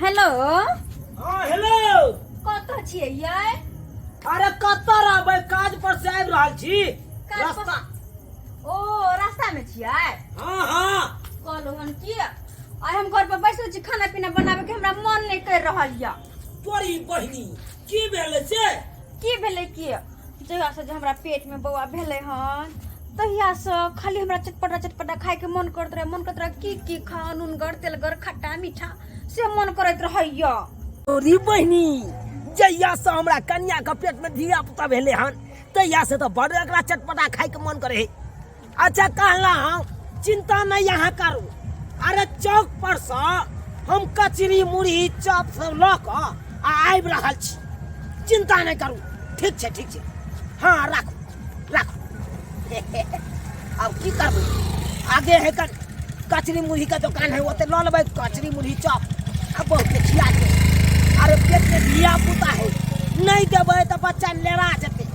Hello. हाँ, hello. कतऽ छियै यै? अरे कतऽ रहबै, काज पर से आबि रहल छी। काज पर- रास्ता। ओ रास्ता में छियै? हाँ हाँ। कहलहुँ हन कि आइ हम घर पर बैसल छी, खाना पीना बनाबे के हमरा मन नहि कर रहल यऽ। तोरी बहिनी, की भेलै से? की भेलै की, जहिया से जे हमरा पेट में बौआ भेलै हन तहिया से खाली हमरा चटपटा चटपटा खाय के मन करैत रहे, मन करैत रहे की की खाउ, नूनगर तेलगर खट्टा मीठा से मन करैत रहैया। तोरी बहिनी, जहिया से हमरा कन्या के पेट में धिया पुता भेलै हन तहिया से तऽ बड़ एकरा चटपटा खाय के मन करे है। अच्छा कहला हम, चिंता नहीं यहाँ करू, अरे चौक पर से हम कचरी मुरही चॉप सब लऽ कऽ आ आबि रहल छी, चिंता नहीं करू। ठीक छै ठीक छै, हाँ राखू राखू। अब की करबै, आगे है कन कचरी मुरही के दुकान है, ओते लऽ लेबै कचरी मुरही चॉप आ बहुत के खिया देबै। अरे पेट में धिया पुता है, नहीं देबै तऽ बच्चा लेरा जेतै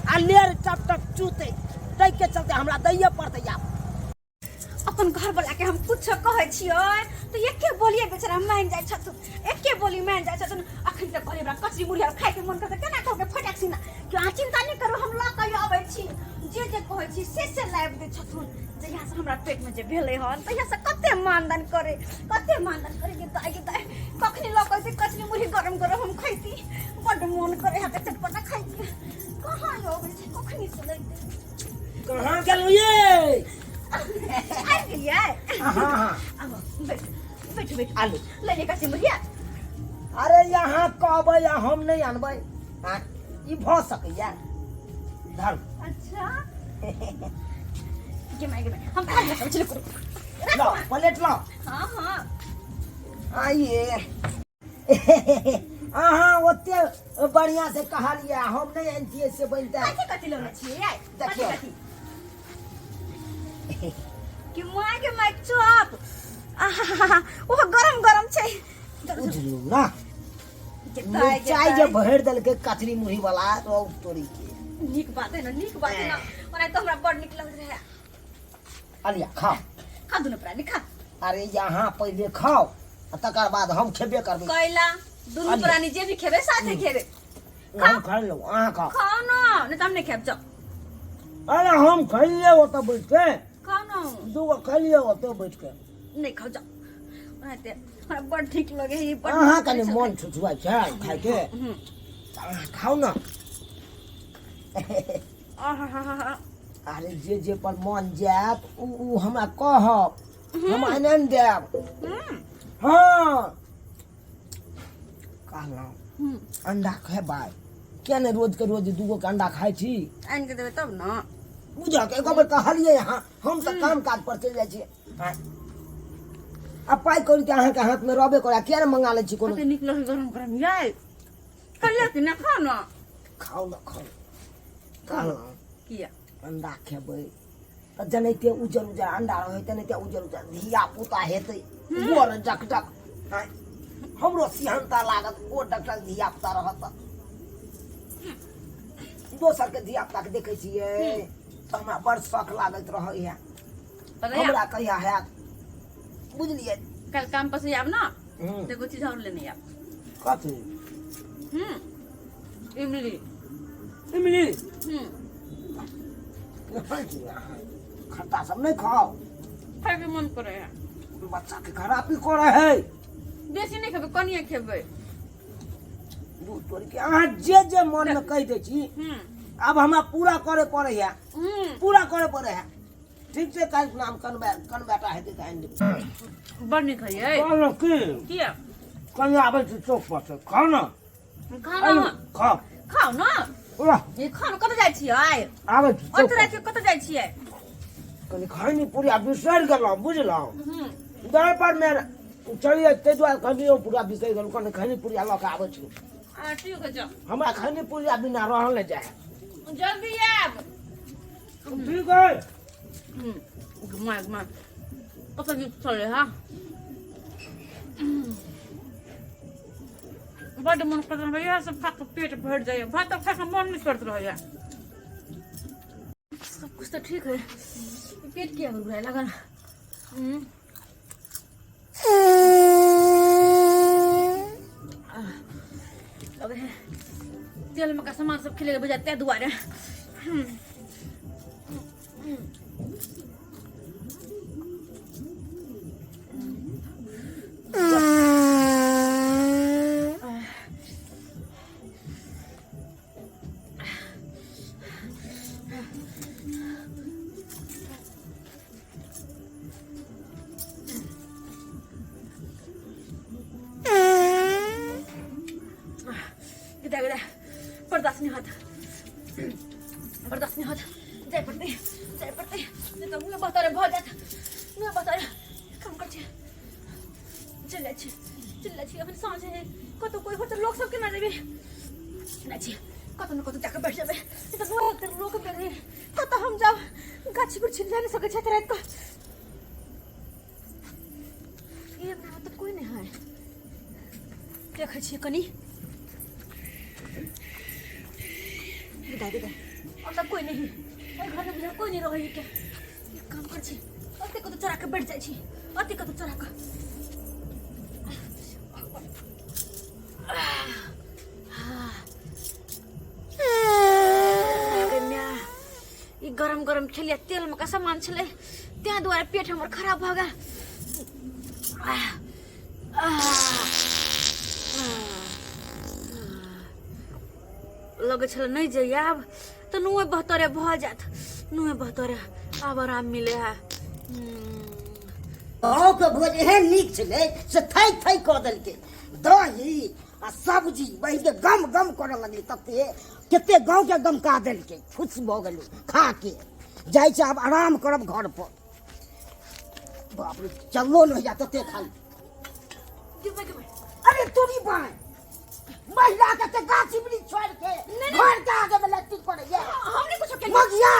आ लेर टप टप चूतै, ताहिके चलते हमरा दैये पड़तै। आब अपन घर वाला के हम कुछ कहै छियै तऽ एके बोलिए बेचारा मान जाइ छथुन, एके बोली मान जाइ छथुन। अखन तक कहलियै हमरा कचरी मुरही आर खायके मन करतै, केना कहबै फटाक सिना कि अहाँ चिंता नहि करू, हम लऽ कऽ अबै छी। जे जे कहै छी से से लाबि दै छथुन। जहिया से हमरा पेटमे जे भेलै हन तहिया से कते मानदान करे, कते मानदान करे। गे दाइ गे दाइ, कखनी लऽ कऽ अयतै कचरी मुरही गरम गरम हम खैती, बड्ड मन करे है चटपटा खायके। कहाँ अबै छै, कखनी से लैतै? कहाँ गेलहुँ ये? आबि गेलियै? हाँ हाँ। आबो बैठ बैठ बैठ। आलू ले ले कचरी मुरही। अरे यहाँ कहबै आ हम नहि अनबै, आँय, ई भऽ सकैया? धर। अच्छा गे माय गे माय, हम खा लेबै चलो करू। लाओ प्लेट लाओ। हाँ हाँ। आइए, अहाँ ओते बढ़िया से कहलियै, हम नहि अनतियै से बनतै। कथी कथी लेने छियै यै? कथी? देखियौ। कथी कि माय के माय चॉप, आहा, ओ गरम गरम छै। बुझलू ना, मिरचाइ जे भरि देलकै कचरी मुरही वाला रौ तोरी के। नीक बात है ना, नीक बात है ना। ओना तो हमरा बड़ नीक लगैत रहे। अलिया खाओ। खा दुनू प्राणी खा। अरे यहाँ पहिले खाओ आ तकर बाद हम खेबे करबै। कैला दुनू अलिया। प्राणी जे भी खेबे साथे खेबे। हम खा लो, अहाँ खाओ। खाओ ना, नहीं तो हम नहीं खेब, जाओ। अरे हम खैलिए ओतऽ बैठ के। खाओ ना। दूगो खैलिए ओतऽ बैठ के। नहीं खाओ, जाओ। ओनाहिते हमरा बड़ ठीक लगे है, बड़ अहाँ नीक कनि लगै छै। मन छुछुआइ छै खायके, तऽ अहाँ खाउ ने। आहाहाहा। अरे जे जे पर मन जायत उ उ हमरा कहब, हम आनि आनि देब। हाँ कहलहुँ, अंडा खेबै किया ने? रोज के रोज दूगो के अंडा खाइ छी। आनि के देबै तब ने। बुझक एगो बेर कहलियै अहाँ, हम तऽ काम काज पर चलि जाइ छियै। आँय। आ पाइ कौड़ी के अहाँके हाथ में रहबे करै, किया ने मंगा लै छी कोनो? कते नीक लगै गरम गरम यै। कहलियै कि ना खाउ ना। खाउ ने खाउ, कहलहुँ। किया? अंडा खेबै तऽ जेनाहिते उजर उजर अंडा रहै तेनाहिते उजर उजर धिया पुता हेतै, गोर डक डक। आँय, हमरो सिहनता लागत गोर डक डक धिया पुता रहत तऽ। दोसरके धिया पुताके देखै छियै तऽ हमरा बड़ शौक लागैत रहैया। पता है? हमरा कहिया हैत, बुझलियै? कल काम पर से आब ना तो एगो चीज और लेने आब। कथी? इमली। इमली? नहि छी अहाँ, खट्टा सब नहि खाउ। खायके मन करे है। बच्चा के खराबी करे है। बेसी नहीं खेबै, कनिए खेबै। दूध तोड़ के अहाँ जे जे मन में कहि दै छी, आब हमरा पूरा करे पड़ैया। पूरा करे पड़े है। ठीक छै, काल्हि नाम कनबा कनबाटा हेतै तऽ आनि देबै। बड़ नीक है यै। कहलहुँ की? किया? कनि आबै छी चौक पर से, खाउ ने। खाउ ना। खाउ। खाउ ना। वाह। ये खाउ ना, कतऽ जाइ छियै? आबै छी चौक ओतऽ पर। राति कतऽ जाइ छियै? कनि खैनी पूरा बिसरि गेलहुँ, बुझलहुँ? दर पर मे चलियै, ताहि दुआरे कहलियै पूरा बिसरि गेलहुँ। कनि खैनी पूरिया लऽ कऽ आबै छी। आ ठीक है, जाओ। हमरा खैनी पूरिया बिना रहल नहि जाइ है। जल्दी आयब। ठीक है। घुमा घुमा कतऽ नीक चलै हा। बड्ड मन करैत रहै इएह सब खा कऽ पेट भरि जाइए, भात खा कऽ मन नहि करैत रहैए। सब कुछ तऽ ठीक है, पेट किया घुराए लागल? तेल में का सामान सब खेले बुझा ताहि दुआरे। गिदा गिदा बर्दाश्त नहीं होत, बर्दाश्त नहीं होत। जाय पड़तै, जाय पड़तै, नहीं तऽ मुँह बहतरे भऽ जायत, मुँह बहतरे। काम कर छी, चलि जाइ छी, चलि जाइ छी। अखन साँझ है, कतौ कोइ होतै, लोक सब केना जेबै? जाइ छी, कतौ ने कतौ जाकऽ बैठ जेबै, नहीं तऽ लोक लोक बेरे कतऽ हम जाउ? गाछी वृक्षी जा नहि सकै छै राति कऽ। ई अंगना तऽ कोइ नहि है, देखै छियै कनि। विदा विदा, ओतऽ कोइ नहि, एहि घरमे बुझा कोइ नहि रहै के। एक काम कर छी, ओते कतौ चोरा के बैठ जाइ छी, ओते कतौ चोरा के। अरे म्या, ई गरम गरम खेलिया, तेलमे का सामान छलै, ताहि दुआरे पेट हमर खराब भऽ गेल। आह, आह, लगै छलै नहि जे आब तऽ नुए बहतरे भऽ जायत, नुए बहतरे। आब आराम मिले है। गाँवके भोज एहन नीक छलै से थै थै कऽ देलकै। दही आ सब्जी बहिके गम गम करऽ लगलै, तते कते गाँवके गमका देलकै। खुश भऽ गेलहुँ खा के। जाइ छै आब आराम करब घर पर। बाप रे, चललो नहि होइया तते खाली। अरे तोरी बाय, महिला के ते गाछी वृक्ष छोड़ के घर के आगे में लट्टी पड़ैया। हम नहीं कुछो केलियै। मगिया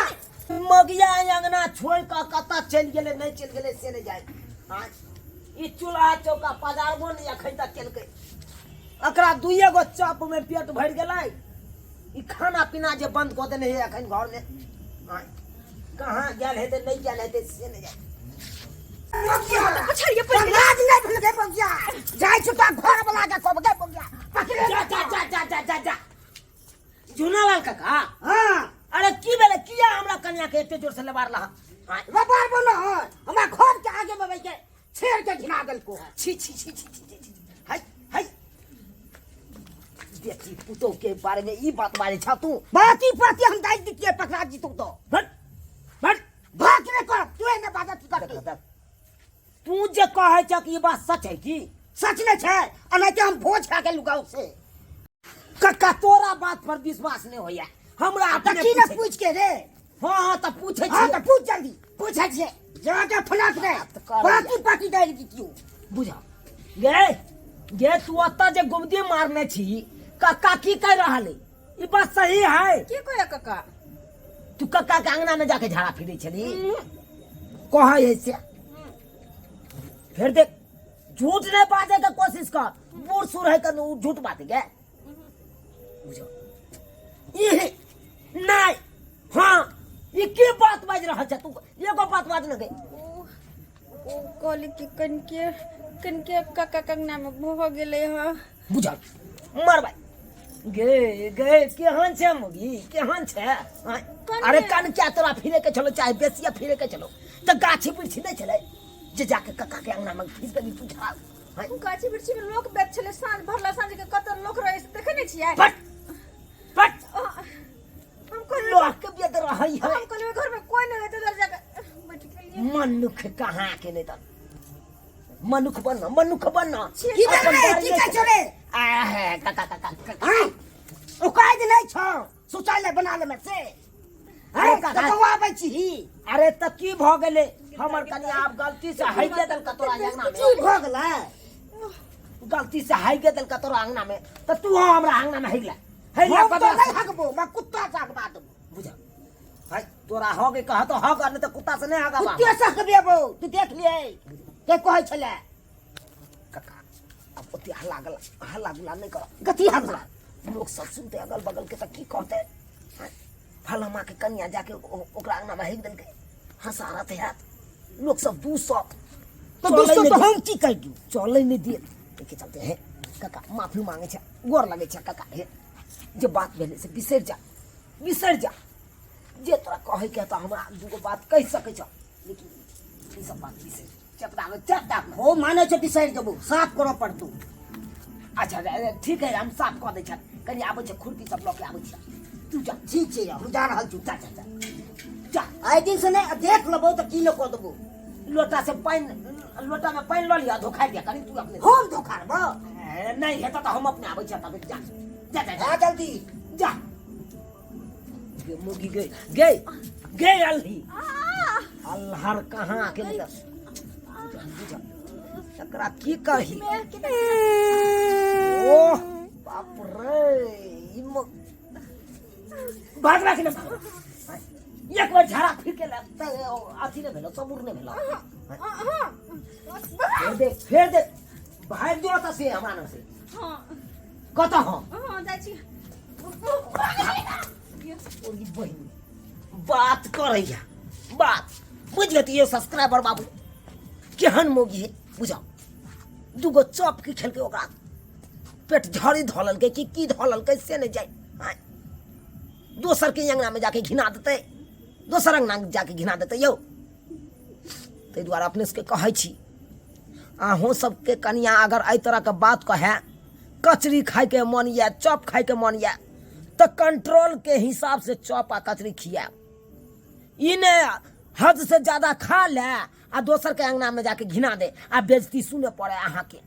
मगिया अंगना छोड़ के कतऽ चलि गेलै, नहि चलि गेलै से नहि जाय। आँय, ई चूल्हा चौका पजारबो नहि अखन तक केलकै। एकरा दुइए गो चप में पेट भरि गेलै। ई खाना पीना जे बंद कऽ देने है अखन घर में। आँय, कहाँ गेल हेतै, नहि गेल हेतै से नहि जाय। पछाड़िए पड़ि गेलै। लाज नहि भेल गे बगिया? जाइ छी तऽ घर वाला के कहब गे बगिया पकड़े। जा जा जा जा जा जा जा झुनालाल काका। हाँ। अरे की भेलै? किया हमरा कन्या के एते जोर से लबार लहा? लबार बोलो है, हमरा घर के आगे में बैठ के छेड़ के घिना देलको है। छी छी छी छी छी छी छी। हाय हाय, बेटी पुतोह के बारे में ई बात बारे छा तू? बाती पाती हम दाइ दितियै, पकड़ा जीतू तो। भट भट भाग रे कर तू एने बाजत की कर। देख, तू जे कहै छ कि ई बात सच है की? सच नहीं छै, अनाते हम भोज खा के लुगाउ से। कक्का, तोरा बात पर विश्वास नहीं होया हमरा। अपने की ने पूछ के रे। हाँ हाँ, त पूछै छी। हाँ त पूछ, जल्दी पूछै छी। जाके फलाक दे, बाकी बाकी दाइ दितियौ। बुझा गे गे, तू ओतऽ जे गुमदी मारने छी, कक्का की कह रहल है, ई बात सही है? की कहै कक्का? तू कक्का के अंगना में जाके झाड़ा फिरे छली कहै है से। फिर देख, झूठ नहीं बाजे के कोशिश कर। बूढ़ सूढ़ है कन झूठ बात के बुझो ई नहीं। हाँ, ई की बात बाज रहल छ तू? एगो बात बाज न गई। ओ कहली कि कनके कनके काका कंगना में भऽ गेलै हँ। बुझल मरबै गे गे। केहन छै मुगी, केहन छै आँय? अरे कन क्या तोरा फिरे के चलो, चाहे बेसिया फिरे के चलो, तऽ गाछी वृक्षी नहि छलै जे जाके कक्का के अंगना में फिर के तू झाड़? आँय? गाछी वृक्षी में लोक बैठ छलै, साँझ भरला साँझ के कतऽ लोक रहै से देखै नहि छियै? पट पट। हम कहलियै लोक के बेद रहै है। हम कहलियै घर में कोई नहि रहै, जाके बैठ गेलियै। मनुख कहाँ के नहि तऽ मनुख बन, मनुख बन। की अपन भेलै? बारी की नहि कहै छौ रे? आहे, काका काका काका। हाँ? उकाय जे नहि छौ शौचालय बना लेमे से। अरे अरे काका। कतौ आबै छी? अरे तऽ की भऽ गेलै? हमर कनिया आब गलती से हाइके देलका तोरा अंगना में। की भऽ गेलै? गलती से हाइके देलका तोरा अंगना में तऽ तू हमरा अंगना में हेगला हेगला। हम तो नहीं हगबो, मैं कुत्ता से हगबा देबो। बुझ हाय, तोरा हो गई कह तो हग, नहीं तो कुत्ता से नहीं हगा। कुत्ते से हगबेबो। तू देख लिए के कहै छलै। काका, अब ओते हल्ला गला हल्ला गुल्ला नहीं कर। कथी हल्ला? लोग सब सुनते अगल बगल के तऽ की कहते? फलामा के कनिया जाके ओकरा अंगना में हेग देलकै, हंसारत हैत लोग सब। 200 तो 200 तो हम की कहि दियौ? चलै नहीं दिए। के चलते हे काका, माफी मांगे छे, गोर लगे छे काका। हे जे बात भेलै से बिसरि जा, बिसरि जा। जे तोरा कहैके हेतौ हमरा दूगो बात कहि सकै छौ, लेकिन ई सब बात बिसरि चपटा चपटा। हो मानै छै बिसरि जेबौ, साफ करऽ पड़तौ। अच्छा ठीक है, हम साफ कऽ दै छथि। कनि आबै छै, खुरपी सब लऽ के आबै छै। तू जा। ठीक छै, हम जा रहल छी। जा जा जा जा। आइ दिन से नहि देख लेबौ तऽ की कऽ देबौ। लोटा से पानि, लोटा में पानि लऽ लिअ, धोखारि दिअ कनि तू अपने। हम धोखारबौ? नहि हेतौ तऽ हम अपने आबै छियै। तब जा जा जा। जा जल्दी जा। गे मुगी गे गे गे अल्ही अल्हर कहाँ के मतलब बुझ एकरा की कही। ओह बाप रे, ई भागला कि नहि? एक बेर झाड़ा फिर के लगता अथी नहि भेलो, सबूर नहि भेलो। फेर देख, फेर देख, भागि जो तऽ से हमरा से कतऽ हम जाइ छी। ओरी बहिन बात करैया बात बुझि गेलियै सब्सक्राइबर बाबू, केहन मौगी है बुझाउ। दूगो चॉप की खेलकै, ओकरा पेट झड़ी धऽ लेलकै कि की धऽ लेलकै से नहि जाय। आँय, दोसर के अंगना में जाके घिना देतै, दोसर अंगना में जाके घिना देतै यौ। ताहि दुआरे अपने सबके कहै छी, अहूँ सबके कनिया अगर एहि तरहके बात कहै, कचरी खाइके मन यऽ, चॉप खाइके मन यऽ, तऽ कंट्रोल के हिसाब से चॉप आ कचरी खियाब। ई नहि हद से ज्यादा खा ले आ दोसर के अंगना में जाके घिना दे आ बेइज्जती सुने पड़े अहाँके।